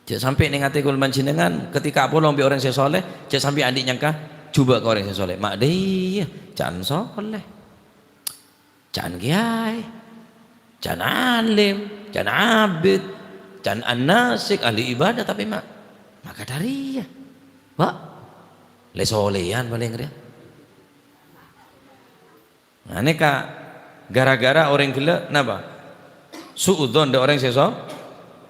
Jhâ' sampè' neng atè kaulâ panjhennengngan, ketika apolong bi' orèng sè soleh, jhâ' sampè' andi' nyangka jhubâ' ka orèng sè soleh. Ma' dâ' iyâ, can soleh, can kèyaè, can alim, can abid, can an-nasik, ahli ibadah, tapè ma', ma' kadhâriyâ. Wa', lè-solèyan palèng rèya. Nah, nèka gara-gara orèng ghellâ' napa? Su'udzon dâ' orèng sè so-,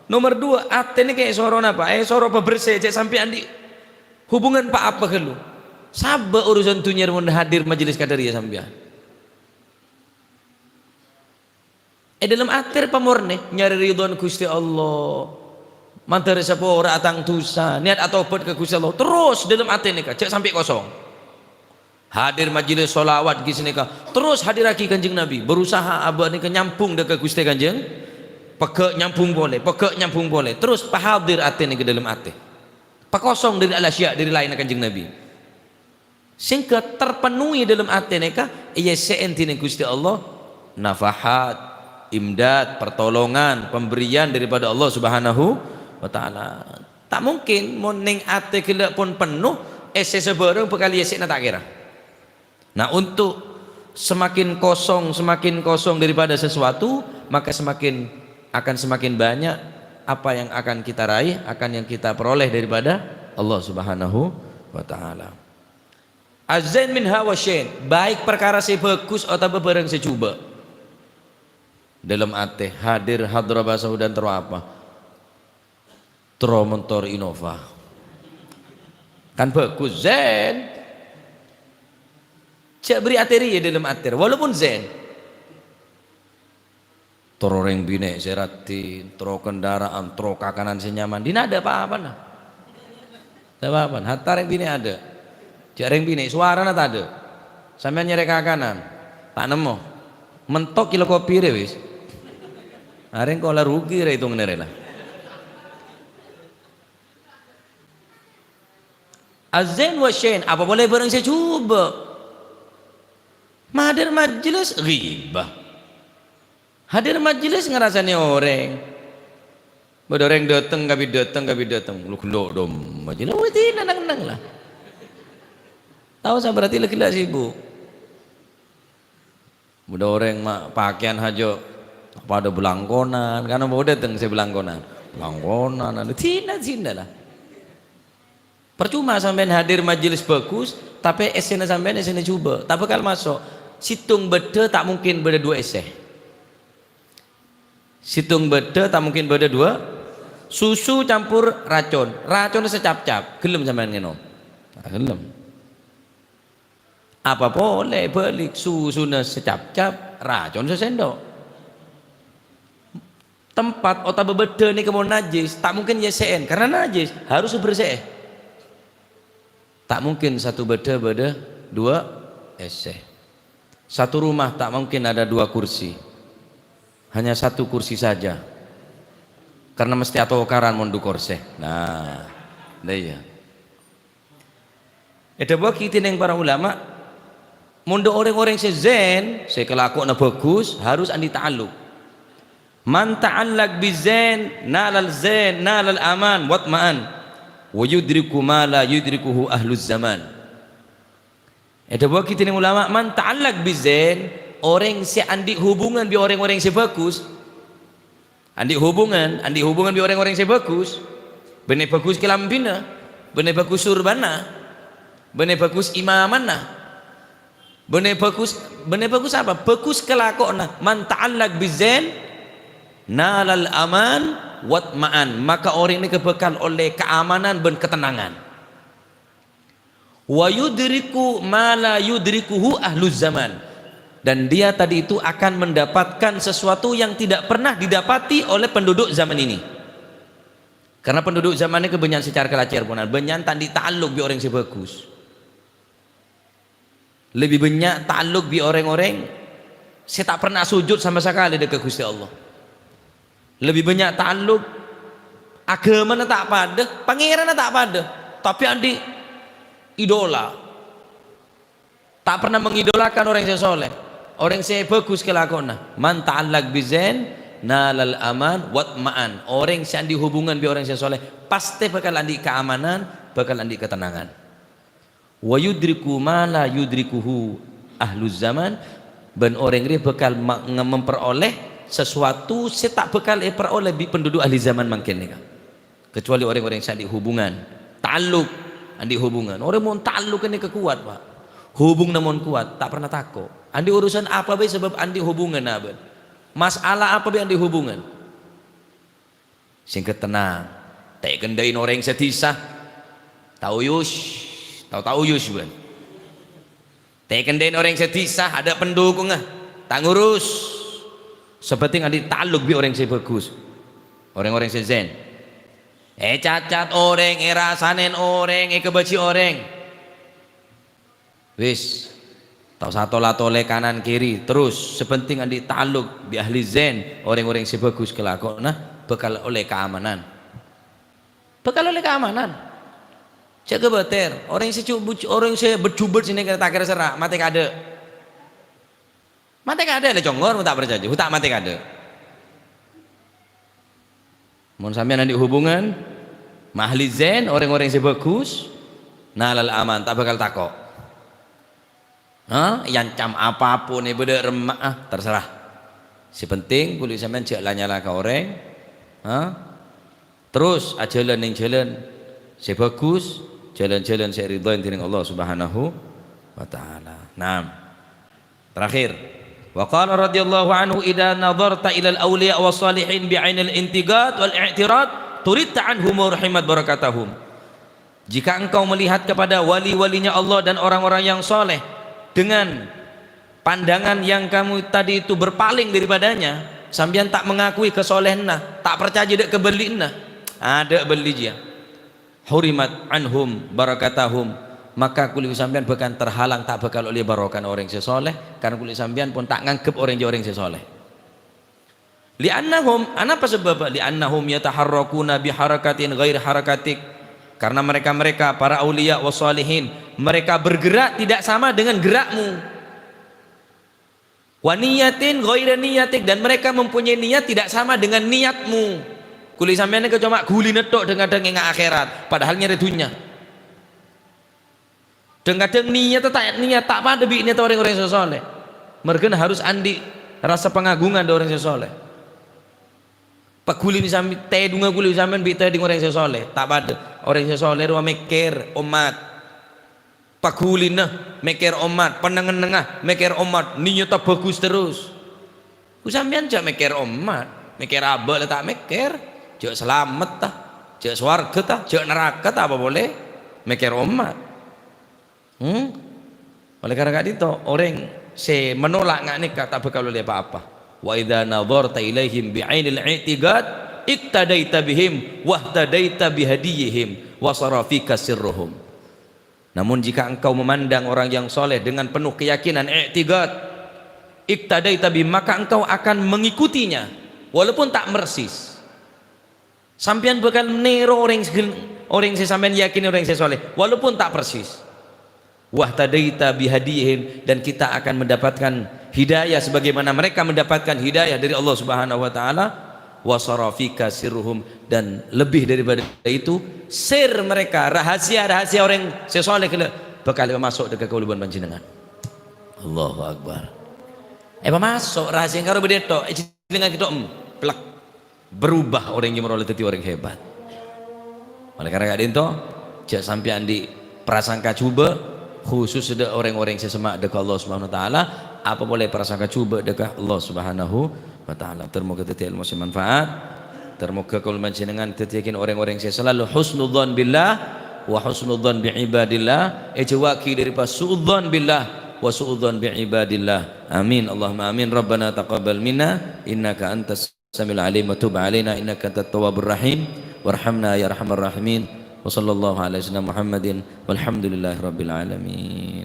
Nomer dua, atè nèka èsoro napa? Èsoro pabersè, jhâ' sampè' andi' hubungan pa-apa ghâllu. Sabâ urusan dhunnya mon hadir majelis kadhâriyâ sampèyan. È dâlem atè pamornè, nyarè ridhona Ghustè Allah. Mandhâr sapora tang dhusa, niyat atobhât ka Ghustè Allah. Terros dâlem atè nèka, jhâ' sampè' kosong. Hadir majelis sholawat ghi' sanèka, terros hadirraghi Kanjeng Nabi, berusaha abâ' nèka nyambhung dâ' ka Ghustè Kanjeng, pegghâ' nyambhung polè, pegghâ' nyambhung polè, terros pahadir atè nèka dâlem atè. Pakosong dhâri al-asya', dhâri laènna Kanjeng Nabi. Sehingga terpenuhi dalam atè nèka, èyessè'è dhinèng Ghustè Allah, nafahat, imdad, pertolongan, pemberian daripada Allah Subhanahu wa Ta'ala. Ta' mungkin, mon neng atè ghellâ' pon penno, essè sabârâng bhâkal èyessè'ana ta' kèra. Nah, untuk semakin kosong, semakin kosong daripada sesuatu, maka semakin, akan semakin banyak apa yang akan kita raih, akan yang kita peroleh daripada Allah Subhanahu wa Ta'ala. Az-zain minha wa syain, baik perkara sè bhâghus otabâ bhârâng sè jhubâ'. Dâlem atè, hadir hadrah bhâsa Sudan terro apa? Terro montor Innova. Kan bhâghus, zain. Jhâ' bâri' atè rèya dâlem atè, walaupun zain. Terro orèng binè' sè raddhin, terro kendaraan, terro kakanan sè nyaman. Dinna' adâ' pa-apana. Adâ' pa-apana. Hatta orèng binè' adâ'. Jhâ' orèng binè', sowarana tadâ'. Sampèyan nyarè kakanan, ta' nemmo. Mentok kilo kopi rè wis. Arèng kola rugi rè itonganna rè la. Az-zain wa syain, apa polè bhârâng sè jhubâ'. Hadir majelis, ghibah. Hadir majelis, ngarasanè orèng. Bâdâ orèng dâteng, kabit dâteng, kabit dâteng. Lu ghellu' dom majelis. Wah, dinna' neng-neng la. Tao sa berarti la ghellâ' sibuk. Bâdâ orèng ma' pakèyan hajâ padâ blangkonan, kan apa dâteng sè blangkonan? Blangkonan, anu, dinna'-dinna' la. Percuma sampèyan hadir majelis bhâghus, tapè essèna sampèyan essèna jhubâ', ta' bhâkal maso'. Sèttong bâddhâ ta' mungkin bâdâ duwâ' essè. Sèttong bâddhâ ta' mungkin bâdâ duwâ'. Susu campur racon, raconna sè cap-cap, ghellem sampèyan ngènom? Ta' ghellem. Apa polè bâli' susuna sè cap-cap, racon sè sèndhâk? Tempat otabâ bâddhâ nèka mon najis, ta' mungkin èyessè'è, karena najis, harus èbersè'è. Ta' mungkin satu bâddhâ bâdâ duwâ' essè. Satu rumah ta' mungkin ada dua kursi. Hanya satu kursi saja. Karena mesti atokaran mon du korsè. Nah, la iyâ. Èdhâbuwâghi dhinèng para ulama, mon dâ' orèng-orèng sè zain, sè kalakowanna bhâghus, harus andi' ta'alluq. "Man ta'allaq bizain, nalal zain, nalal aman, watma'an. Wa yudriku ma la yudrikuhu ahluz zaman." Èdhâbuwâghi dhinèng ulama, "Man ta'allaq bizain," orèng sè andi' hubungan bi' orèng-orèng sè bhâghus, Andi' hubungan, andi' hubungan bi' orèng-orèng sè bhâghus. Bânnè bhâghus kalambhina, bânnè bhâghus surbanna, bânnè bhâghus imamanna, bânnè bhâghus, bânnè bhâghus apa? Bhâghus kalakowanna. "Man ta'allaq bizain, nalal aman watma'an." Maka orèng nèka bhâkal ollè kaamanan bân katennangan. "Wa yudriku ma la yudrikuhu ahluz zaman." Dan dia tadi itu akan mendapatkan sesuatu yang tidak pernah didapati oleh penduduk zaman ini. Karena penduduk zaman ini kebanyakan secara kelacer, ponan, banyakan tandi ta'alluq bi' orèng sè bhâghus. Lebih banyak ta'alluq bi' orèng-orèng sè ta' pernah sujud sama sekali dâ' ka Ghustè Allah. Lebih banyak ta'alluq, aghâmana ta' padâ, pangèranna ta' padâ, tapè andi' idola. Ta' pernah mengidolakan orèng sè soleh, orèng sè bhâghus kalakowanna. "Man ta'allaq bizain, nalal aman, watma'an." Orèng sè andi' hubungan bi' orèng sè soleh, pastè bhâkal andi' kaamanan, bhâkal andi' katennangan. "Wa yudriku ma la yudrikuhu ahluz zaman," bân orèng rèya bhâkal ma-, nge-, memperoleh sesuatu sè ta' bhâkal èperoleh bi' penduduk ahli zaman mangkèn nèka. Kecuali orèng-orèng sè andi' hubungan, ta'alluq, andi' hubungan. Orèng mon ta'alluq nèka kowat, Pak. Hubunganna mon kowat, ta' pernah tako'. Andi' urusan apa bhâi sabâb andi' hubungan, abâ. Masalah apa bhâi andi' hubungan. Sèngghâ tennang. Ta' èkendhâ'in orèng sè dhisa. Ta' oyus. Tao ta' oyus, bân. Ta' èkendhâ'in orèng sè dhisa, adâ' pendukungnga. Ta' ngurus. Sè pentèng andi' ta'alluq bi' orèng sè bhâghus. Orèng-orèng sè zain. Ècacat orèng, èrasanè orèng, èkabâji orèng. Wis, ta' osa tola-tolè kanan kiri, terros sè pentèng andi' ta'alluq bi' ahli zain, orèng-orèng sè bhâghus kalakowanna, bhâkal ollè kaamanan. Bhâkal ollè kaamanan. Jâgâ bâter. Orèng sè ju-, buj-, orèng sè bejubet sè nèka ta' kèra sera, matè kaadâ'. Matè kaadâ' lè congor, mon ta' parcajâ. Hu, ta' matè kaadâ'. Mon sampèyan andi' hubungan, ma' ahli zain, orèng-orèng sè bhâghus, nalal aman, ta' bhâkal tako'. Ha? Èancam apapun, èbâdâ remma', ah, terserah. Sè penting, kulâ sampèyan jhâ' la-nyala ka orèng. Ha? Terros ajhâlân neng jhâlân sè bhâghus, jhâlân-jhâlân sè èridhoi dèning Allah Subhanahu wa Ta'ala. Naam. Terakhir. Wa qala radhiyallahu anhu, "Idza nadharta ilal awliya was salihin bi ainil intiqad wal i'tirad, turidta anhum wa rahimat barakatahum." Jika engkau melihat kepada wali-walinya Allah dan orang-orang yang soleh dengan pandangan yang kamu tadi itu berpaling daripadanya, sampèyan ta' mangakui kasolehanna, ta' parcajâ dâ' kabâlli'na, adâ' bâlli jiyâ. Hurimat anhum barakatahum, maka kulâ sampèyan bhâkal terhalang, ta' bhâkal ollè barokana orèng sè soleh, karna kulâ sampèyan pon ta' nganggep orèng jâ' orèng sè soleh. Li'annahum, anapa sabâbbhâ? Li'annahum yataharrakuna biharakatin ghair harakatik. Karena mereka-mereka, para auliya wa shalihin, mereka bergerak tidak sama dengan gerakmu. Wa niyatin ghaira niyatik, dan mereka mempunyai niat tidak sama dengan niatmu. Kulâ sampèyan nèka coma ghulina tok, dhâng-kadhâng ènga' akhèrat, padahal nyarè dhunnya. Dhâng-kadhâng niyatta ta', niyat ta' padâ bi' niyat orèng-orèng sè soleh. Marghâna harus andi' rasa pangagungan dâ' orèng sè soleh. Paghulina sampè-, tèdungnga kulâ sampèyan bi' tèdung orèng sè soleh, ta' padâ. Orèng sè soleh rowa mèkkèr ommat. Paghulina mèkkèr ommat, paneng-ennengnga mèkkèr ommat, niyatta bhâghus terros. Ku sampèyan jhâ' mèkkèr ommat, mèkkèr abâ' la ta' mèkkèr, jhâ' salamet ta, jhâ' sowarghâ ta, jhâ' naraka ta, apa polè mèkkèr ommat. Hmm? Oleh karena ka'dinto, orèng sè menola' nga' nèka ta' bhâkal ollè pa-apa. "Wa idza nadharta ilaihim bi ainil i'tiqad, iqtadaita bihim, wahtadaita bihadiyihim, wa sara fika sirruhum." Namun jika engkau memandang orang yang soleh dengan penuh keyakinan i'tiqad, iqtadaita bihim, maka engkau akan mengikutinya, walaupun tak persis. Sampèyan bhâkal nèro orèng sè gen-, orèng sè sampèyan yakini orèng sè soleh, walaupun ta' persis. "Wahtadaita bihadiyihim," dan kita akan mendapatkan hidayah sebagaimana mereka mendapatkan hidayah dari Allah Subhanahu wa Ta'ala. "Wa sara fika sirruhum," dan lebih daripada itu, sir mereka, rahasia-rahasia orèng sè soleh ghellâ' bhâkal maso' dâ' ka kaulâ bân panjhennengngan. Allahu Akbar. Èpamaso' rahasia karo bâdâ tok, èjhennengngaghi tok, em, plek. Berubah orèng jâ' moro la dhâddhi orèng hebat. Oleh karena ka'dinto, jhâ' sampèyan andi' prasangka jhubâ', khusus dâ' orèng-orèng sè semma' dâ' ka Allah Subhanahu wa Ta'ala, apa polè prasangka jhubâ' dâ' ka Allah Subhanahu wa Ta'ala. Ter-moghâ dhâddhi èlmo sè manfaat. Ter-moghâ kaulâ panjhennengngan dhâddhiyâghin orèng-orèng sè selalu husnudzan billah wa husnudzan bi ibadillah, èjhâuwaghi dâri pa su'udzan billah wa su'udzan bi ibadillah. Amin. Allahumma amin. Rabbana taqabbal minna innaka antas samiul alim wa tub alaina innaka antat tawwabur rahim. Warhamna ya arhamar rahimin. Wa sallallahu ala sayyidina Muhammadin walhamdulillahi rabbil alamin.